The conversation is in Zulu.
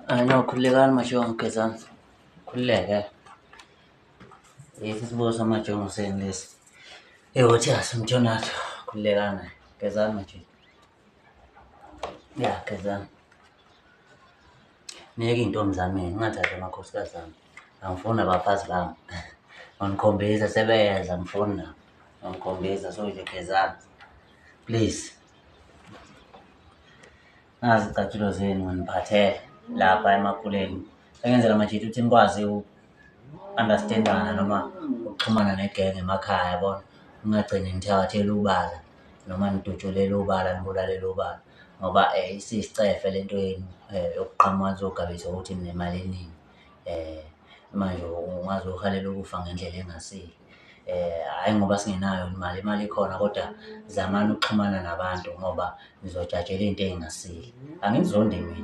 Hayi no, khululekani majongo, gezani. Khululeke. Lesi isibuko samajongo senu lesi. Ewothi asimjonatho. Khululekani. Gezani manje. Ya, gezani. Niyeke iy'ntombi zami, ningathathi amakhosikazi ami. Angifuni abafazi bami. Nginikhombisa sebeyeza, angifuni nabo. Nginikhombisa so nje gezani. Please. Nazi iy'cathulo zenu nginiphathele lapha emakuleni. Sengenzela manje ukuthi nikwazi uku-understand-ana noma ukuxhumana negenge emakhaya yabona. Ningagcini nithakathela ubala noma nidutshulele ubala, nibulalele ubala ngoba isiyisicefe le nto yenu yokuqhamuka nizogabisa ukuthi ninemali eningi. Manje ungaze uhalele ukufa ngendlela engasile. Hhayi ngoba singenayo imali, imali ikhona kodwa zamani ukuxhumana nabantu ngoba nizojajelwa iy'nto ey'ngasile. Anginizondi mina.